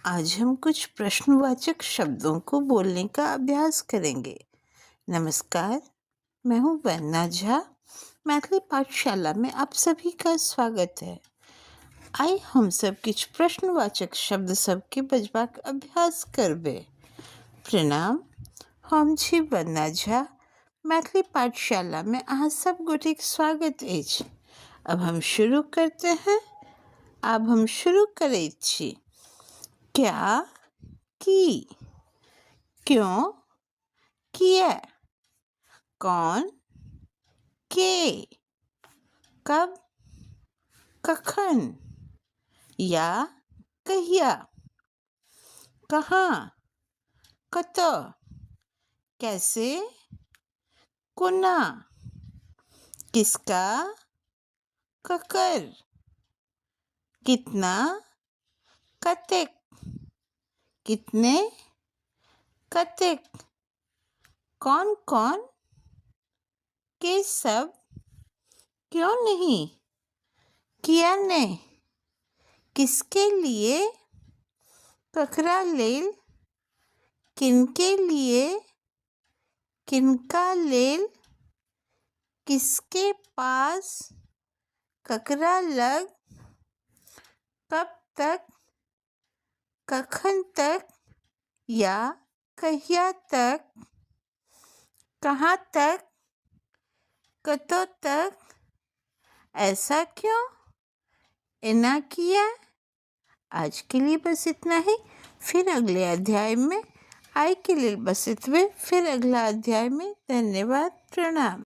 आज हम कुछ प्रश्नवाचक शब्दों को बोलने का अभ्यास करेंगे। नमस्कार, मैं हूँ वंदना झा। मैथिली पाठशाला में आप सभी का स्वागत है। आइ हम सब किछु प्रश्नवाचक शब्द सबके बजबाक अभ्यास करबै। प्रणाम, हम छी वंदना झा। मैथिली पाठशाला में अहाँ सब गोटेक स्वागत अछि। अब हम शुरू करते हैं। आब हम शुरू करैत छी। क्या, की, क्यों, किया, कौन, के, कब, कखन या कहिया, कहाँ, कतऽ, कैसे, कोना, किसका, ककर, कितना, कतेक, कितने, कतेक, कौन कौन, के सब, क्यों नहीं, किया ने, किसके लिए, ककरा लेल, किनके लिए, किनका लेल, किसके पास, ककरा लग, कब तक, कखन तक या कहिया तक, कहाँ तक, कतऽ तक, ऐसा क्यों, एना किया। आज के लिए बस इतना ही। फिर अगले अध्याय में। आइ के लेल बस एतबे, फिर अगला अध्याय में। धन्यवाद, प्रणाम।